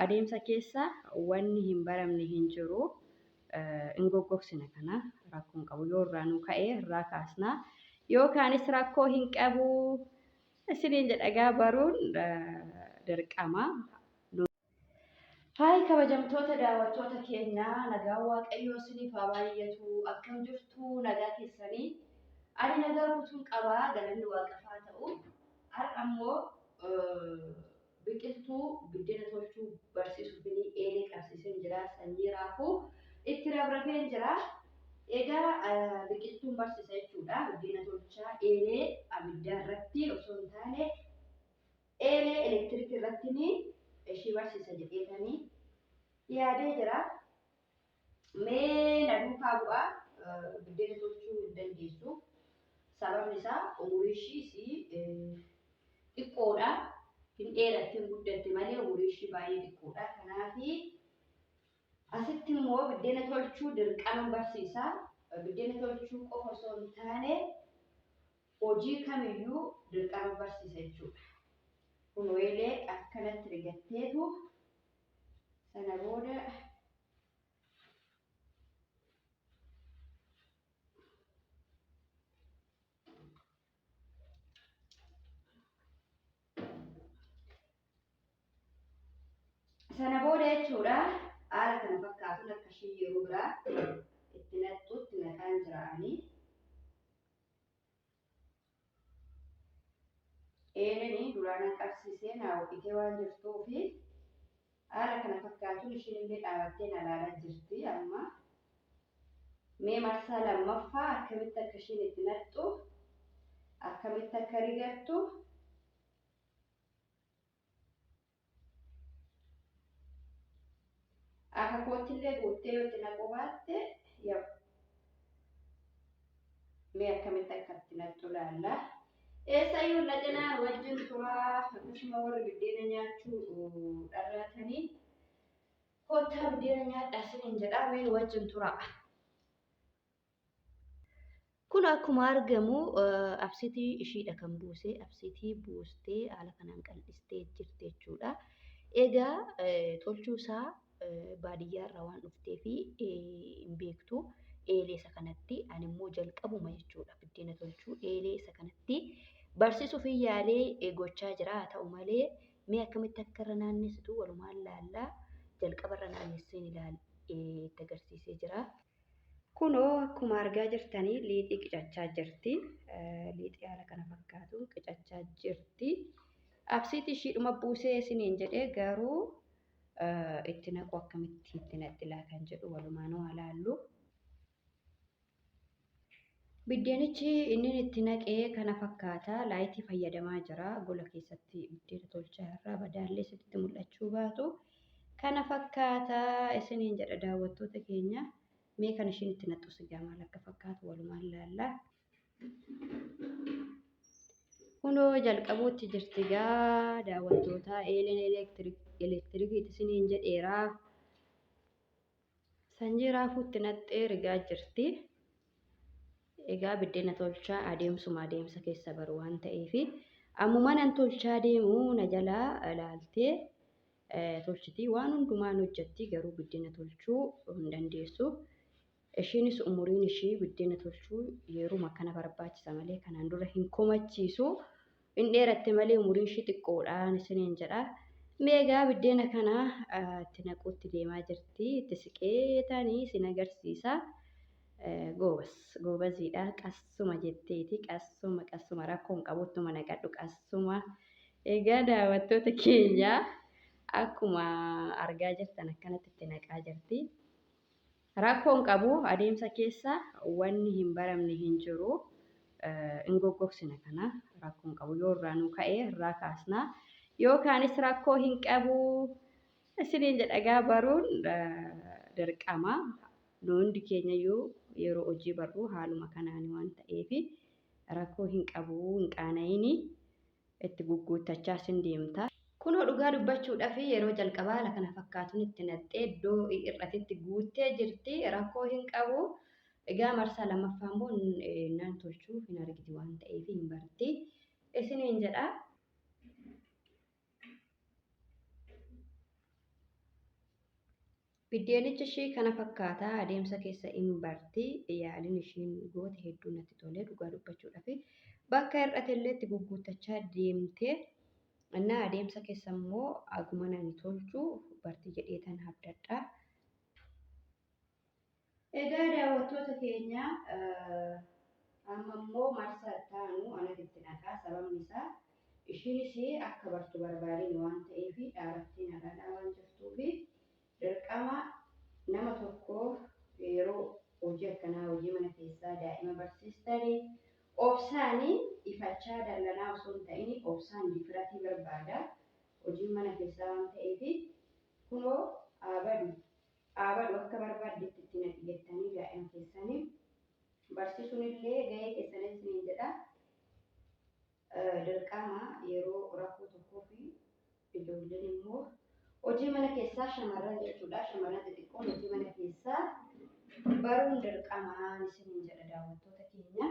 Adeemsa keessa wanni hin baramne hin jiru. Hin goggogsina kana rakkoo hin qabu. Yoo irraa nu ka'e irraa kaasna. Yookaanis rakkoo hin qabu. Isiniin jedha egaa baruun dirqama. Haay kabajamtoota daawwattoota keenya nagaan waaqayyoo isiniif haa baay'atu akkam jirtu nagaa keessanii ani nagaa guutuun qabaa galanni waaqaf haa ta'u har'a immoo biqiltuu biddeena tolchuu barsiisuufini eelee qabsiiseen jira sanyii raafuu itti rabrafeen jira egaa biqiltuun barsiisa jechuudha biddeena tolchaa eelee abiddaa irratti osoo hin taane Eelee elektirikii irrattini ishii barsiisa jedheetani yaadee jira. Mee na duukaa bu'aa biddeena tolchuu hin dandeessu. Sababni isaa umurii ishiis xiqqoodha. Hin dheeratti hin guddatti malee umurii ishii baay'ee xiqqoodha. Kanaafi asitti immoo biddeena tolchuu dirqama barsiisa. Biddeena tolchuu qofa osoo hin taane hojii kamiyyuu dirqama barsiisa jechuudha. Kun eelee akkanatti rigatteetu sana booda sana booda jechuudha haala kana fakkaatuun akka ishii yeroo biraa itti naqxutti naqaan jiraanii. Eeleni duraanan qabsiisee naa ho'itee waan jirtuufi haala kana fakkaatuun ishiin illee dhaabattee na ilaalaa jirti amma. Mee marsaa lammaffaa akkamitti akka ishiin itti naqxu akkamitti akka rigattu Akka koottillee guuttee yoo itti naquu baatte yaw mee akkamitti akka itti naqxu laalla. Eessayyuu hin dhaqinaa wajjin turaa akkasuma warri biddeena nyaachuu dharraatanii koottaa biddeena nyaadhaa isiniin jedhaa mee nu wajjin turaa. Kun akkuma argamu absitii ishiidha kan buuse. Absitii buustee haala kanaan qal'istee jirti jechuudha. Egaa tolchuu isaa baadiyyaa irraa waan dhuftee fi hin beektu. Eelee isa kanatti ani immoo jalqabuma jechuudha biddeena tolchuu eelee isa kanatti barsiisuuf yaalee gochaa jira. Haa ta'u malee mee akkamitti akka irra naannessitu walumaan laallaa jalqaba irra naannesseen ilaal itti agarsiisee jira. Kunoo akkuma argaa jirtanii liixii qicachaa jirti. Liixii haala kana fakkaatuun qicachaa jirti. Absiitii ishiidhuma buusee isiniin jedhee garuu itti naqu akkamitti itti naqxilaa kan jedhu walumaanuu haa laallu. Biddeenichi inni itti naqee kana fakkaata. Laayitii fayyadamaa jira. Gola keessatti biddeena tolchaa irraa badaallee isinitti mul'achuu baatu. Kana fakkaata isiniin jedha daawwattoota keenya. Mee kan ishiin itti naqxu sigaa maal akka fakkaatu walumaan laalla. Kunoo jalqabuutti jirti gaa daawwattoota eeleen elektirikiiti isiniin jedheera. Sanyii raafuu itti naqxee rigaa jirti. Egaa biddeena tolchaa adeemsuma adeemsa keessa baru waan ta'eef ammuma nan tolchaa deemu na jalaa ilaaltee tolchiti. Waan hundumaan hojjetti garuu biddeena tolchuu hin dandeessu. Ishiinis umuriin ishii biddeena tolchuu yeruma kana barbaachisa malee kanaan dura hin komachiisu. Hin dheeratte malee umuriin ishii xiqqoodhaan isiniin jedha. Mee egaa biddeena kana itti naquutti deemaa jirti. Itti siqee tanii isin agarsiisa. Goobas goobaziidha. Qassuma jetteeti. Qassuma qassuma rakkoon qabuttuma naqadhu qassuma. Egaa daawwattoota keenya akkuma argaa jirtan akkanatti itti naqaa jirti. Rakkoon qabu adeemsa keessa wanni hin baramne hin jiru. Hin goggogsina kana rakkoon qabu yoo irraa nu ka'e irraa kaasna. Yookaanis rakkoo hin qabu isiniin jedha egaa baruun dirqama. Nu hundi keenya iyyuu yeroo hojii barru haaluma kanaan waan ta'eef rakkoo hin qabu hin qaana'ini. Itti gugguuttachaa sin deemta. Kunoo dhugaa dubbachuudhaaf yeroo jalqabaa haala kana fakkaatuun itti naqxee iddoo hir'atetti guuttee jirti. Rakkoo hin qabu. Egaa marsaa lammaffaa immoo naan tolchuu hin argiti waan ta'eef hin barti. Isiniin jedha. Biddeenichi ishii kana fakkaata. Adeemsa keessa hin barti. Yaaliin ishiin goote hedduu natti tole dhugaa dubbachuudhaaf. Bakka hir'ate illee itti gugguuttachaa deemte. Innaa adeemsa keessa immoo aguma nani tolchu barti jedheetan abdadha. Egaa daawwattoota keenya, amma immoo marsaa itti aanu anatu itti naqaa. Sababni isaa ishiinis akka bartu barbaadeen waan ta'eef, dhaabattee na ilaalaa waan jirtuufi, dirqama nama tokkoof yeroo hojii akkanaa, hojii mana keessaa daa'ima barsiistanii, obsaanii ifachaa dallanaa osoo hin ta'in obsaan difiratii barbaada. Hojiin mana keessaa waan ta'eef, kunoo aabadu aabadu akka barbaaddetti itti naqi jettanii daa'ima keessanii barsiisuun illee gahee keessanis isiniin jedha. Dirqama yeroo rakkoo tokkoo fi ijoolleen immoo hojii mana keessaa, shamarran jechuudha. Shamarran xixiqqoon hojii mana keessaa baruun dirqamaa isiniin jedha, daawwattoota keenya.